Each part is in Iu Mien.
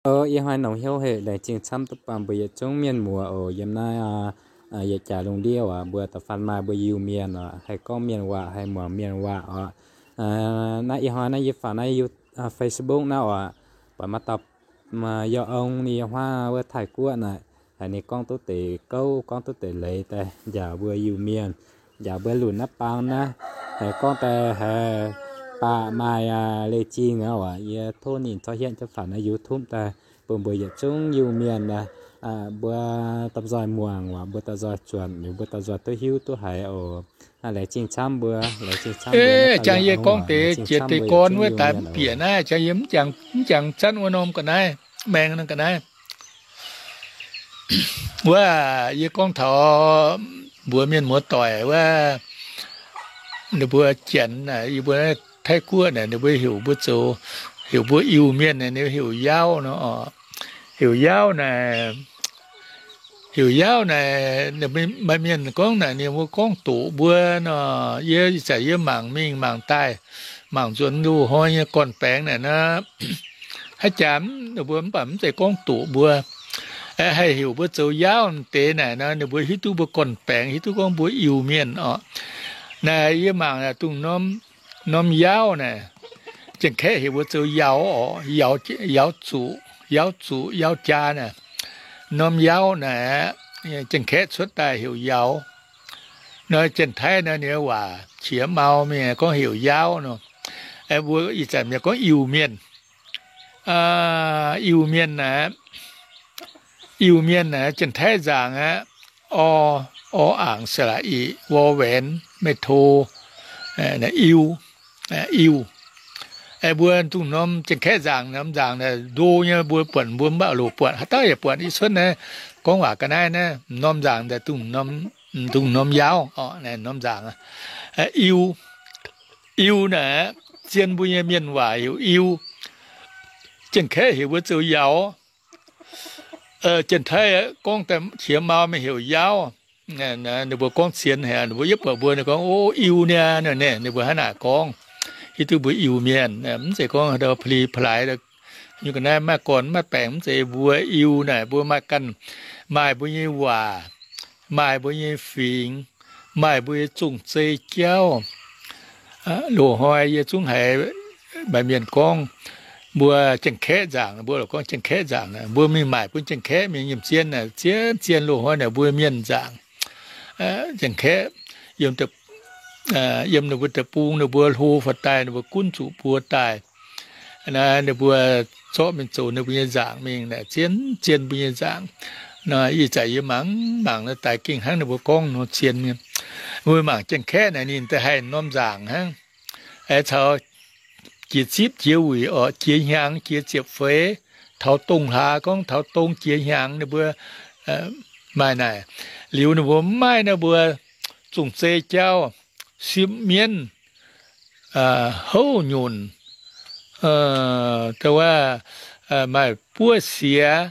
Ih hnoi longc hnyouv haic, laengz zingh camv duqv buangh mbuo yietc zungv mienh muoz oc. Yiem naaiv yietc jaax lungh ndiev aac, mbuo da'faanh maaih mbuo Iu-Mienh oc, haih gorngv mienh waac, haih muangx mienh waac oc. Naaiv ih hnoi naaiv yie faaux naaiv Facebook naaiv oc, buatc maaih dauh yauh ong ninh yiem wuov Taiv-Guoqv naaic, haiz ninh gorngv duqv deix gouv, gorngv duqv deix leiz daaih njaaux mbuo Iu-Mienh, njaaux mbuo lunc naaiv baang naaiv, haiz gorngv daaih haiz baac maaih leiz-zingh aqv oc. Yie tov ninh corc hietv jienv faaux naaiv YouTube daaih bun mbuo yietc zungv Iu-Mienh mbuo da'nzoih muangx oc, mbuo da'nzoih zuonc, mbuo da'nzoih duqv hiuv duqv haiz oc. Laengz zingh camv mbuo, laengz zingh camv mbuo. Jangx yie gorngv deix jiex deix gorn wuov daaih mv bieqc naaiv, jangx yie mv jangx, mv jangx zanv wuov norm ga'naaiv, maeng norm ga'naaiv. Wuov yie gorngv taux mbuox mienh muoz-doic wuov, ninh mbuo Janx naaic, yie mbuo Taiv-Guoqv naaic, ninh mbuo heuc mbuo zoux, heuc mbuo Iu-Mienh naaic, ninh heuc Yaauv nor oc. Heuc Yaauv naaic, heuc Yaauv naaic, maaih mienh gorngv naaic ninh mbuo gorngv doqc mbuo nor. Yie ih zanc yie mangc mingh mangc daaih, mangc nzuonx loz-hnoi nyei gorn-baengx naaic nor, haaix jaax ninh mbuo mv baac mv zeiz gorngv doqc mbuo. Haih heuc mbuo zoux Yaauv deix naaic nor, ninh mbuo hiuv duqv mbuo gorn-baengx, hiuv duqv gorngv mbuo Iu-Mienh oc. Naaic yie mangc dongh norm Yaauv naaic, Janx-Kaeqv heuc mbuo zoux Yauz oc, Yauz zuqc, Yauz zuqc, Yauz jaa naaic. Norm Yaauv naaic, Janx-Kaeqv cuotv daaih heuc Yauz. Nor Janx-Taiv nor ninh waac qiex mau mingh gorngv heuc Yaauv nor. Mbuo ih zanc mienh gorngv Iu-Mienh. Iu-Mienh naaic, Iu-Mienh naaic, Janx-Taiv nzaangc aqv, o, o, angc, sa'laq'ic, wo, waenx, maiv to, iu, iu. Mbuo dongh norm Janx-Kaeqv nzaangc, norm nzaangc ndo nyei, mbuo buatc, mbuo mv baac loc buatc, haaix dauh yaac buatc. Ih cuotv naaiv gorngv waac ga'naaiv naaiv, norm nzaangc daaih dongh norm Yaauv, norm nzaangc. Iu, iu naaic, zien mbuo nyei mienh waac heuc iu. Janx-Kaeqv heuc mbuo zoux Yauz. Janx-Taiv gorngv daaih qiex mau mingh heuc Yaauv. Ninh mbuo gorngv zien haic, ninh mbuo yietv buatc mbuo ninh gorngv, o, iu niaa, ninh mbuo hnangv naaic gorngv. Hiuv duqv mbuo Iu-Mienh, mv zeiz gorngv pa'li pa'laaix. Nyungc ga'naaiv maaih gorn maaih baengc, mv zeiz, mbuo Iu naaic mbuo maaih ganh, maaih mbuo nyei waac, maaih mbuo nyei fingx, maaih mbuo nyei zong-zei jauv. Loz-hnoi yie zungv haiz maaih mienh gorngv mbuo Janx-Kaeqv nzaangc, mbuo lorqc gorngv Janx-Kaeqv nzaangc. Mbuo mingh maaic bun Janx-Kaeqv mingh nyiemc zien, zien, zien. Loz-hnoi naaic mbuo mienh nzaangc. Janx-Kaeqv yiem ninh mbuo deic-bung, ninh mbuo hlo faaux daaih, ninh mbuo gunv zuqc buo daaih. Naaiv ninh mbuo zorqv mingh zoux ninh mbuo nyei nzaangc mingh, zien, zien mbuo nyei nzaangc. Naaiv ih zanc yie mangc, mangc naaiv daaih gengh hnangv ninh mbuo gorngv nor zien nyei. Mbuo mangc Janx-Kaeqv naaic ninh daaih haih norm nzaangc hnangv. Aengx caux jiex zipv jiex wuic orqc, jiex hnyangx jiex ziepc feix, taux dongh hlaax gorngv taux dongh jiex hnyangx ninh mbuo maaih naaic. Liuz ninh mbuo mv maaih naaiv mbuo zong-zei jauv, sipv mienv, houv nyunc, da'wuov maaih buov siex,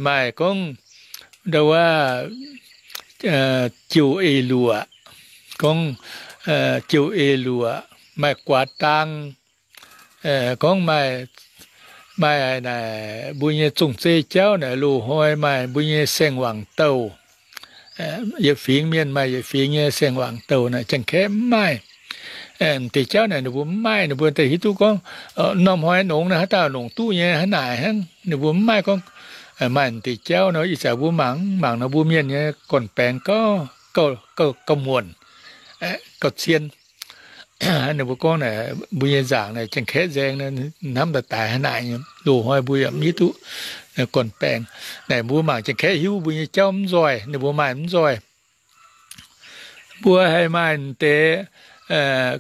maaih gorngv da'wuov jouh eix luoqc, gorngv jouh eix luoqc, maaih guaax dang, gorngv maaih, maaih naaic mbuo nyei zong-zei jauv naaic loz-hnoi maaih mbuo nyei saeng-wangc douh. Yietc fingx mienh maaih yietc fingx nyei saeng-wangc douh naaic, Janx-Kaeqv mv maaih. M'deix jauv naaic ninh mbuo mv maaih, ninh mbuo daaih hiuv duqv gorngv norm hnoi nongx naaiv haaix dauh nongc duqv nyei hnangv naaic hnangv. Ninh mbuo mv maaih gorngv maaih m'deix jauv nor. Ih zanc mbuo mangc, mangc nor mbuo mienh nyei gorn-baengx gauh, gauh, gauh muonc, gauh zien. Ninh mbuo gorngv naaic mbuo nyei nzaangc naaic Janx-Kaeqv nzaeng hnamv daaih daaix hnangv naaic nyei. Loz-hnoi mbuo yaac mv hiuv duqv gorn-baengx. Naaic mbuo mangc Janx-Kaeqv hiuv mbuo nyei jauv mv nzoih, ninh mbuo maaih mv nzoih. Mbuo haih maaih m'deix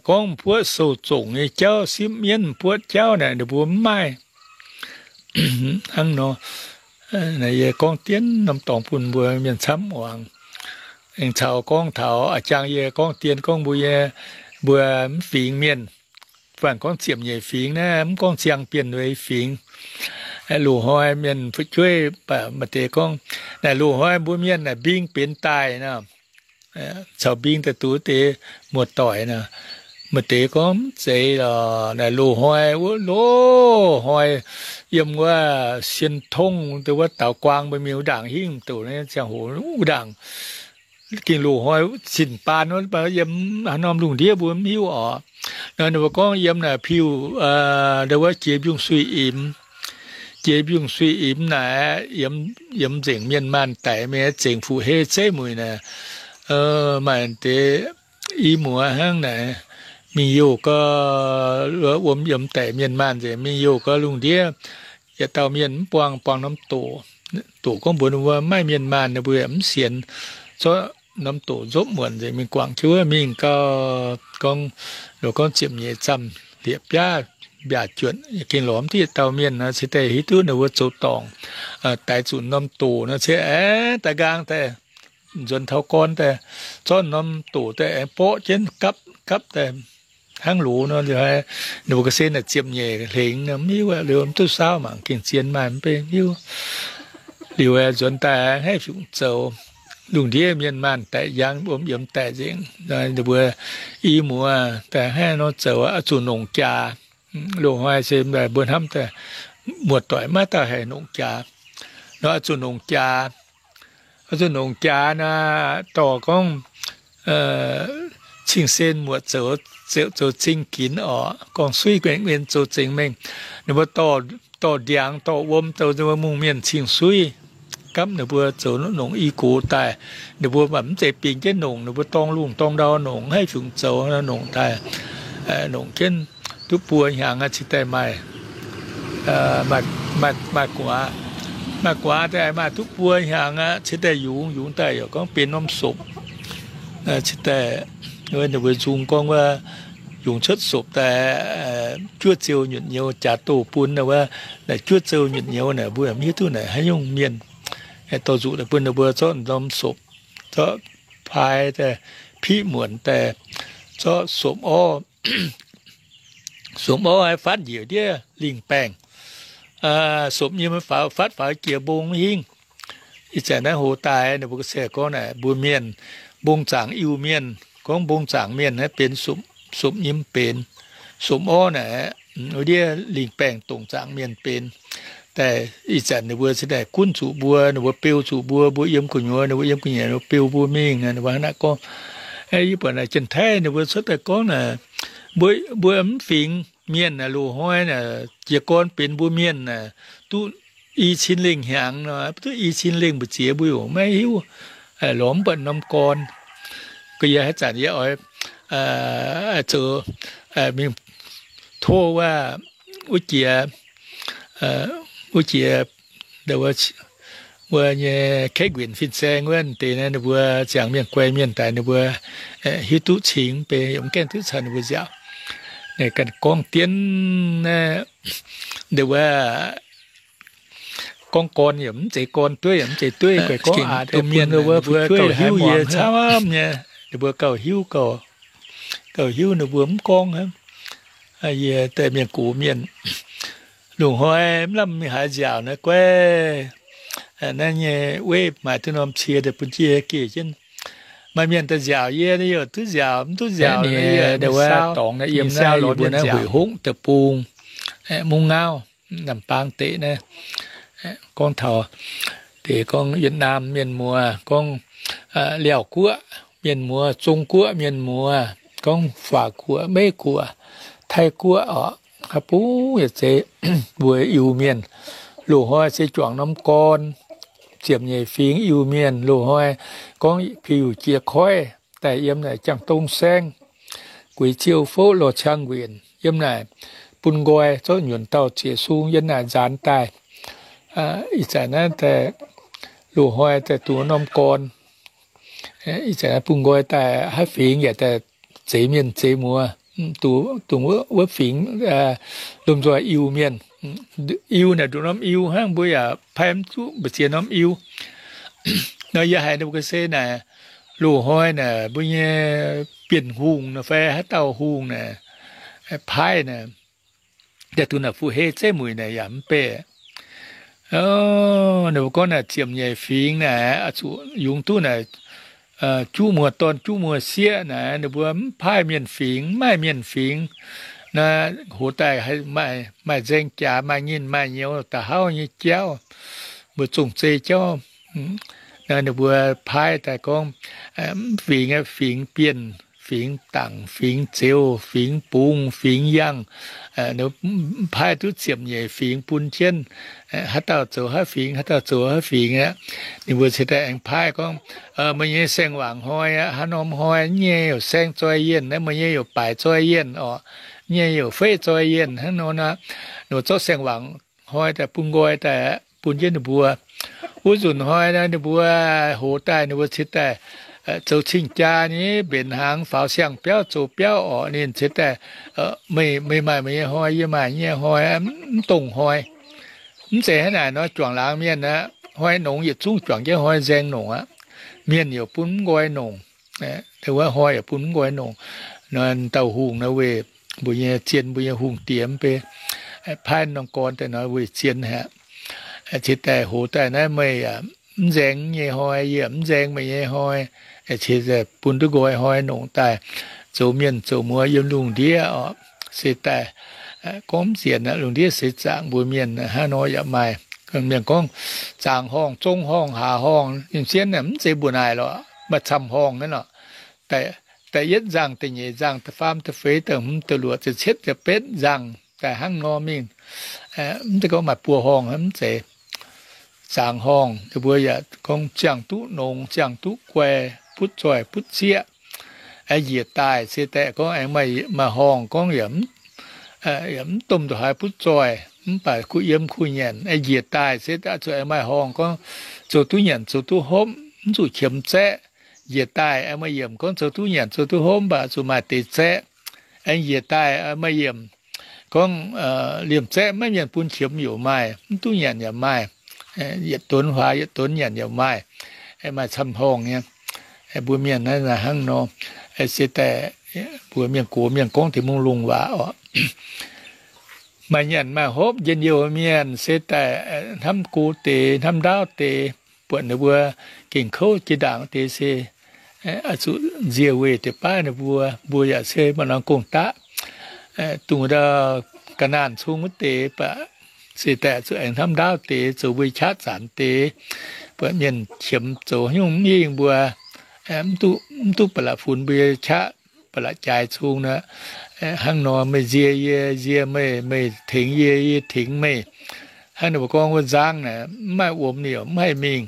gorngv m'buoqv sou-zongc nyei jauv, sipv mienv m'buoqv jauv naaic ninh mbuo mv maaih. Hnangv nor, yie gorngv dien norm dorngx bun mbuo mienh camv muangx. Aengx caux gorngv taux a'jang yie gorngv dien gorngv mbuo nyei, mbuo mv fingx mienh, fai gorngv ziepc nyeic fingx naaiv, mv gorngv ziangh Bienh Wei fingx, loz-hnoi mienh fu'jueiv baac maaih deix gorngv, naaic loz-hnoi mbuo mienh naaic mbing benx daaih nor, caux mbing daaih duqv deix muoz-doic nor, Maaih deix gorngv mv zeiz lorqc, naaic loz-hnoi wuov, loz-hnoi yiem wuov Sien Tongv deix wuov Daaux Guaang mbuo mingh wuov ndaangc hingv douc ziangh hoc wuov ndaangc, gengh loz-hnoi zinh baan wuov, yiem haaix norm lungh ndiev mbuo mv hiuv oc. Nor ninh mbuo gorngv yiem naaic piuh, deix wuov jiex mbiungc-suiv-imx, jiex mbiungc-suiv-imx naaic, yiem nzengc mienh maanh daic mingh, zengc fuqv-hei zeiv mueic naaic, maaih deix i muoz hnangv naaic, mingh youh gau, wuom yiemx daic mienh maanh nzengc, mingh youh gau lungh ndiev, yietc dauh mienh mv buangh, buangh norm doqc. Doqc gorngv mbuox ninh mbuo maiv maaih mienh maanh, ninh mbuo yaac mv sienx. Zorqv norm doqc nzopv muonc nzengc mingh guangc jienv wuov mingh gau, gorngv, gorngv ziepc nyeic zamh liepc biaav mbiaac juotc, gengh lorz mv duqv yietc dauh mienh nor, cingx daaih hiuv duqv ninh mbuo zoux dorngc, daix zuqc norm doqc nor, cingx aengx daaih nqaang daaih nzuonx taux gorn daaih, zorqv norm doqc daaih aengx borqv jienv gapv, gapv daaih hnangv loz nor. Liuz ninh mbuo ga'sie naaic ziepc nyeic hlengx nor, mv hiuv liuz mv duqv saauv mangc gengh zien maaih mv bei hiuv. Liuz nzuonx daaih haiv fungc zoux, lungh ndiev mienh maanh daic, njang wuom yiemx daic nzengc. Ninh mbuo i muoz daaih haiv nor zoux oix zuqc nongc jaax. Loz-hnoi se mbuo hnamv daaih muoz-doic maiv dauh haih nongc jaax. Nor oix zuqc nongc jaax, oix zuqc nongc jaax naaic, dorh gorngv cing-sen muoc zoux, zoux, zoux zingh ginx oc, gorngv suiv nquen nquen zoux zengx mengh. Ninh mbuo dorh, dorh ndiangx dorh wuom zoux mungh mienh cing-suiv. Gapv ninh mbuo zoux nongc i gox daaih, ninh mbuo mv zeiz bingx jienv nongc, ninh mbuo dorng lungh dorng ndau nongc, haiv fungc zoux nongc daaih, nongc jienv duqv buo hnyangx cingx daaih maaih, maaih guaax, maaih guaax daaih maaih duqv buo hnyangx aqv, cingx daaih yungz, yungz daaih yaac gorngv benx norm sopc. Cingx daaih ninh mbuo nzung gorngv wuov yungz cuotv sopc daaih, juov ziou nyutc nyouz jaax doh bun wuov, naaic juov ziou nyutc nyouz naaic mbuo mv hiuv duqv naaic haaix nyungc mienh. Dorh nzuqc daaih bun ninh mbuo zorqv norm sopc, zorqv paaiv daaih, piqv muonc daaih, zorqv sopc orv, sopc orv haiz fatv njiec ndiev lingh baengh. Sopc nyei maiv faaux, fatv faaux jiex mbong hingv. Ih zanc naaiv hoz daaih ninh mbuo ga'sie gorngv naaic mbuo mienh mbong zaangc Iu-Mienh, gorngv mbong zaangc mienh naaiv benx sopc nyei mv benx, sopc orv naaic wuov ndiev lingh baengh dongc zaangc mienh benx. Daaih ih zanc ninh mbuo cingx daaih gunv zuqc mbuo, ninh mbuo beu zuqc mbuo, mbuo yiem gu'nyuoz, ninh mbuo yiem gu'nyuoz, ninh mbuo beu mbuo mingh. Ninh mbuo hnangv naaic gorngv. Yie buatc naaic Janx-Taiv ninh mbuo cuotv daaih gorngv naaic, mbuo, mbuo mv fingx mienh naaic loz-hnoi naaic jiez gorn benx mbuo mienh naaic duqv i cin lengh hnyangx nor, duqv i cin lengh mbu'ziex mbuo yaac maiv hiuv, lorz mv buatc norm gorn. Gorx yie haaix zanc yie oix zoux mingh tov wuov, wuov jiex, wuov jiex, wuov nyei kaeqv nquinc fin-saeng wuov deix naaiv, ninh mbuo ziangh mienh guai mienh daaih, ninh mbuo hiuv duqv cingx mv bei, yaac mv gaengh duqv caux ninh mbuo nziaauc. Ninh ganh gorngv dien naaiv, ninh mbuo gorngv gorn yaac mv zeiz gorn, dueiv yaac mv zeiz dueiv, guai gorngv aqc dongh mienh wuov, mbuo gauh hiuv yie camv nyei, ninh mbuo gauh hiuv, gauh, gauh hiuv ninh mbuo mv gorngv hnangv. Yie daaih mienh gox mienh, loz-hnoi mv lamh mingh haaix nziaauc naaiv guai, naaiv nyei weiv maaic duqv norm cie daaih bun jienv geh jienv. Maaih mienh daaih nziaauc yie, yie duqv nziaauc, mv duqv nziaauc, yie dorngx naaiv yiem naaiv mbuo naaiv Huix Hongv deic-bung, Mungv Ngauv, Nambaang deic naaiv, gorngv taux deix gorngv Yietc Naamh mienh muoz, gorngv Liaauc Guoqv mienh muoz, Zong Guoqv mienh muoz, gorngv Faac Guoqv, Meiv Guoqv, Taiv Guoqv oc, haaix bung yaac zeiz mbuo Iu-Mienh. Loz-hnoi se juangc norm gorn, ziepc nyeic fingx Iu-Mienh loz-hnoi gorngv piuc jiex koiv daaih yiem naaic Jangx-Dong Saengv, Gueix Ziou Fouv, Lorh Ciang Nquinc yiem naaic bun nqoi, zorqv nyuonc dauh ziex sung yiem naaic nzaanx daaih. Ih zanc naaiv daaih loz-hnoi daaih dungx norm gorn. Ih zanc bun nqoi daaih haaix fingx yaac daaih zeix mienh zeix muoz, dungx wuov fingx lomh nzoih Iu-Mienh. Iu naaic nduqc norm Iu hnangv, mbuo yaac pai mv zuqc mbu'ziex norm Iu. Nor yie haiz ninh mbuo ga'sie naaic, loz-hnoi naaic mbuo nyei Bienh Hungh naaic fai haaix dauh hungh naaic, paaiv naaic, daaih duqv naaic fu'hei zeiv mueic naaic yaac mv bei. Ninh mbuo gorngv naaic ziepc nyeic fingx naaic oix zuqc yungz duqv naaic juqv muoz-dorn juqv muoz-sieqv naaic, ninh mbuo mv paaiv mienh fingx, mv maaih mienh fingx. Naaiv hoz daaih maaih nzaeng jaax, maaih nyinh maaih nyouz, da'hauv nyei jauv, mbuo zong-zei jauv. Naaiv ninh mbuo paaiv daaih gorngv, mv fingx, fingx Bienh, fingx Dangc, fingx Zeux, fingx Bungx, fingx Yangh, paaiv duqv ziepc nyeic fingx bun jienv, haaix dauh zoux haaix fingx, haav dauh zoux haaix fingx aqv. Ninh mbuo cingx daaih aengx paaiv gorngv, meih nyei saeng-wangc hnoi aqv, haaix norm hnoi, nyei youc saeng zoi yienh, naaiv meih nyei youc baaic zoi yienh orqc, nyei youc feiv zoi yienh hnangv nor naaic. Ninh mbuo zorqv saeng-wangc hnoi daaih bun nqoi daaih, bun jienv ninh mbuo. Wuov nzunc hnoi naaic ninh mbuo hoz daaih, ninh mbuo cingx daaih zoux cing-jaa nyei, mbenc hnaangx faaux siang-biauv zoux biauv orqc. Ninh cingx daaih, meih maaih meih nyei hnoi, yie maaih yie nyei hnoi, mv dongh hnoi. Mv zeiz hnangv naaic nor, juangc laangz mienh aqv, hnoi nongx yietc zungv juangc jienv hnoi nzaeng nongc aqv. Mienh yaac bun mv nqoi nongc, wuov hnoi yaac bun mv nqoi nongc. Dauh hungh naaiv weih mbuo nyei zien, mbuo nyei hungh diex mv bei, paaiv norm gorn daaih nor weih zien haic. Cingx daaih hoz daaih naaiv, meih yaac mv nzaeng nyei hnoi, yie yaac mv nzaeng meih nyei hnoi. Cingx daaih bun duqv nqoi hnoi nongc daaih, zoux mienh zoux muoz yiem lungh ndiev orqc. Se daaih gorngv mv sienx aqv, lungh ndiev seix zaangc mbuo mienh hnangv nor yaac maaih. Mienh gorngv zaangc horngh, zong horngh, haax horngh, yiem sienv mv zeiz mbuo naaic lorqc, maaih camv horngh naaiv lorqc. Da'yietv nzangh, da'nyeic nzangh, da'faam, da'feix, da'hmz, da'luoqc, da'cietv, da'betv nzangh daaih hnangv nor mingh. Mv zeiz gorngv maaih buo horngh, mv zeiz. Zaangc horngh, mbuo yaac gorngv ziangh duqv nongx, ziangh duqv guai, butv zoih butv zieqv, njiec daaih se daaih gorngv aengx maaih horngh gorngv yaac mv domh ndongc haaix butv zoih, mv baac kuh yiem kuh nyanc. Njiec daaih se daaih zuqc aengx maaih horngh gorngv zoux duqv nyanc zoux duqv hopv, mv zuqc qiemx zaeqv. Njiec daaih aengx maaih yiemc gorngv zoux duqv nyanc zoux duqv hopv, mv baac zuqc maaih deix zaeqv. Aengx njiec daaih maaih yiemc gorngv liemh zaeqv maiv mienh bun qiemx yaac maaih, mv duqv nyanc yaac maaih. Yietc donx huaax yietc donx nyanc yaac maaih. Maaih camv horngh nyei. Mbuo mienh naaiv hnangv nor. Se daaih mbuo mienh gox mienh gorngv deix mungh lungh waac orqc. Maaih nyanc maaih hopv njien-youh mienh se daaih hnamv go deix, hnamv ndaauv deix, buatc ninh mbuo gengh kouv jiex ndaangc deix se zuqc nzie weih deix baav ninh mbuo. Mbuo yaac se maaih norm gong-daqv dongh ndau ga'naanh cong wuov deix baac se daaih zuqc aengx hnamv ndaauv deix, zoux mbuo qaqv zanc deix, buatc mienh qiemx zoux haaix nyungc mv hingh mbuo, mv duqv ba'laqc funx mbuo qaqv, ba'laqc jaaix cong nor. Hnangv nor meih nzie yie, yie nzie meih, meih tengx yie, yie tengx meih. Hnangv ninh mbuo gorngv wuov nzangv naaic mv maaih wuom ninh yaac mv haih mingh.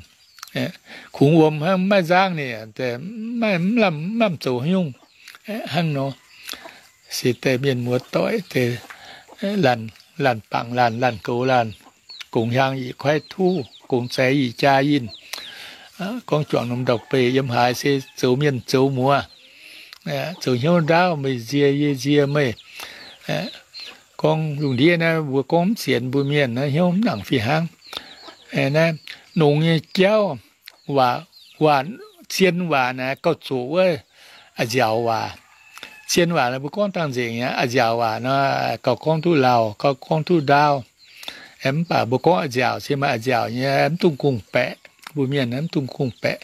Kungx wuom hnangv mv maaih nzangv ninh, mv maaih, mv lamh zoux haaix nyungc. Hnangv nor se daaih mienh muoz doic deix, laanh bangc laanh, laanh goux laanh, gongx hiaang yietc kuaaiv tuv, gongx zaix yietc jaa yinh. Gorngv juangc norm ndau-beih yiem haaix se zoux mienh zoux muoz, zoux hnyouv ndaauv, meih nzie yie nzie meih. Gorngv lungh ndiev naaiv mbuo gorngv mv sienx mbuo mienh naaiv hnyouv mv nangc fih hnangv. Naaiv nongx nyei jauv, waac, waac, zien waac naaiv gauh zoqc wuov a'nziaauc waac. Zien waac naaiv mbuo gorngv dangh nzengc aqv. A'nziaauc waac nor, gauh gorngv duqv lauh, gauh gorngv duqv ndaauv. Mv baac mbuo gorngv a'nziaauc se maaih a'nziaauc nyei, mv dungx gong-baeqc. Mbuo mienh mv dungx gong-baeqc.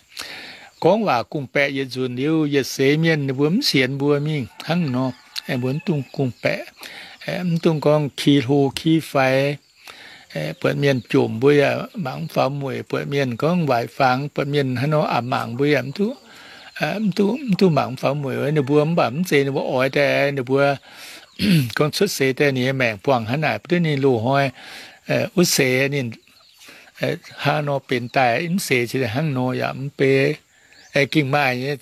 Gorngv waac gong-baeqc yietc nzunc liuz, yietc seix mienh ninh mbuo mv sienx mbuo mingh hnangv nor. Mbuo mv dungx gong-baeqc, mv dungx gorngv ki hlo ki faix. Buatc mienh jomc mbuo yaac mangc mv faaux mueic, buatc mienh gorngv waaic fangx, buatc mienh haaix nor a'mangc mbuo yaac mv duqv, mv duqv, mv duqv mangc mv faaux mueic. Ninh mbuo mv baac mv zeiz ninh mbuo oix daaih, ninh mbuo gorngv cuotv seix daaih ninh nyei maengc buangh hnangv naaic, mv duqv ninh loz-hnoi wuov seix ninh hnangv nor benx daaih, mv seix cingx hnangv nor yaac mv bei. Gengh maaih nyei,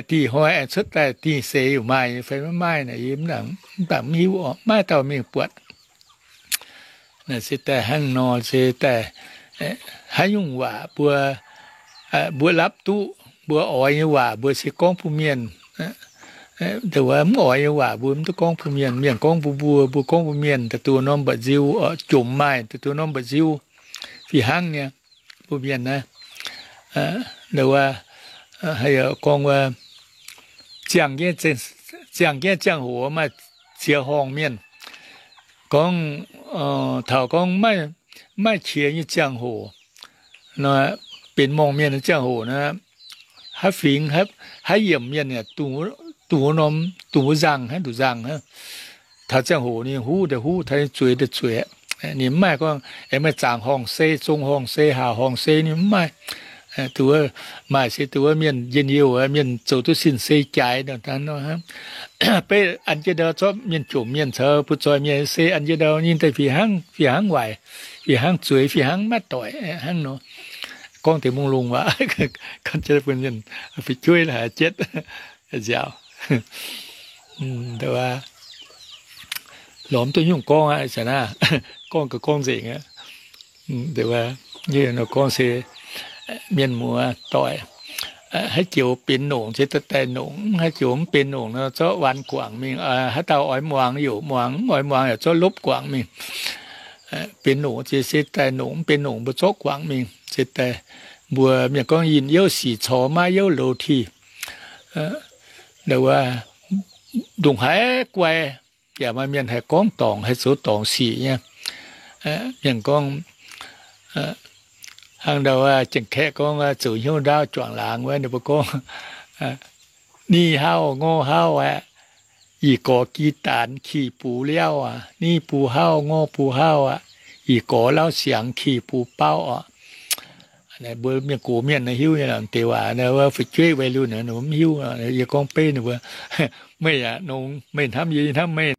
dih hnoi aengx cuotv daaih dih seix yaac maaih nyei fai maiv maaih naaic, yie mv baac mv hiuv orqc, maiv dauh mingh buatc. Naaic se daaih hnangv nor se daaih, haaix nyungc waac mbuo, mbuo lapv duqv, mbuo oix nyei waac mbuo se gorngv bun mienh. Mv oix nyei waac mbuo mv duqv gorngv bun mienh. Mienh gorngv bun mbuo, mbuo gorngv bun mienh, da'duqv norm mba'nziu, jomc maaih da'duqv norm mba'nziu fih hnangv nyei. Mbuo mienh naaiv, gorngv, ziangh jienv ziangh hoc maaih ziex horngh mienh. Gorngv, taux gorngv maiv qiex nyei ziangh hoc, benx morngh mienh nyei ziangh hoc naaiv, haaix fingx, haaix yiemc mienh, dongh wuov norm, dongh wuov nzangc hnangv, nduqc nzangc hnangv. Taux ziangh hoc ninh huv daaih huv, taux ninh zueiz daaih zueiz. Ninh mv maaih gorngv, aengx maaih zaangc horngh sei, zong horngh sei, haauc horngh sei, ninh mv maaih. Duqv maaih se duqv wuov mienh njien-youh, mienh zoux duqv sin-sei jaaix nor. Beiv an jienv ndau zorqv mienh jomc mienh caux butv-zoih mienh se an jienv ndau nyei daaih fih hnangv, fih hnangv waaic, fih hnangv zueiz, fih hnangv maiv doic hnangv nor. Gorngv deix mungh lungh waac, gorngv jienv bun mienh fu'jueiv haiz jienv nziaauc. Lorz mv duqv nyungc gorngv aqv, ih zanc naaiv gorngv ga'gorngv nzengc aqv. Gorngv se mienh muoz doic, haaix joux benx nongc se daaih daaih nongc, haaix joux mv benx nongc nor zorqv waanc guangc mingh. Haaix dauh oix muangx youc muangx, mv oix muangx yaac zorqv lopv guangc mingh. Benx nongc se se daaih nongc, mv benx nongc mbuo zorqv guangc mingh se daaih. Mbuo mienh gorngv yinh youv sic cor, maiv youv loz-tih. Ndongc haaix guai yaac maaih mienh haih gorngv dorngc, haih zoux dorngc sic nyei. Mienh gorngv, hnangv ndau Janx-Kaeqv gorngv zoux hnyouv ndaauv juangc laangz wuov, ninh mbuo gorngv, ni hauv ngor hauv aqv, ih gorx gi daanx kih bux liauv aqv. Ni bux hauv ngor bux hauv aqv, ih gorx lauv siangx kih bux baauv oc. Mbuo mienh gox mienh hiuv nyei deix waac, fu'jueiv วัยรุ่น mv hiuv. Yie gorngv beiv ninh mbuo, meih yaac nongx, meih hnamv yie, yie hnamv meih.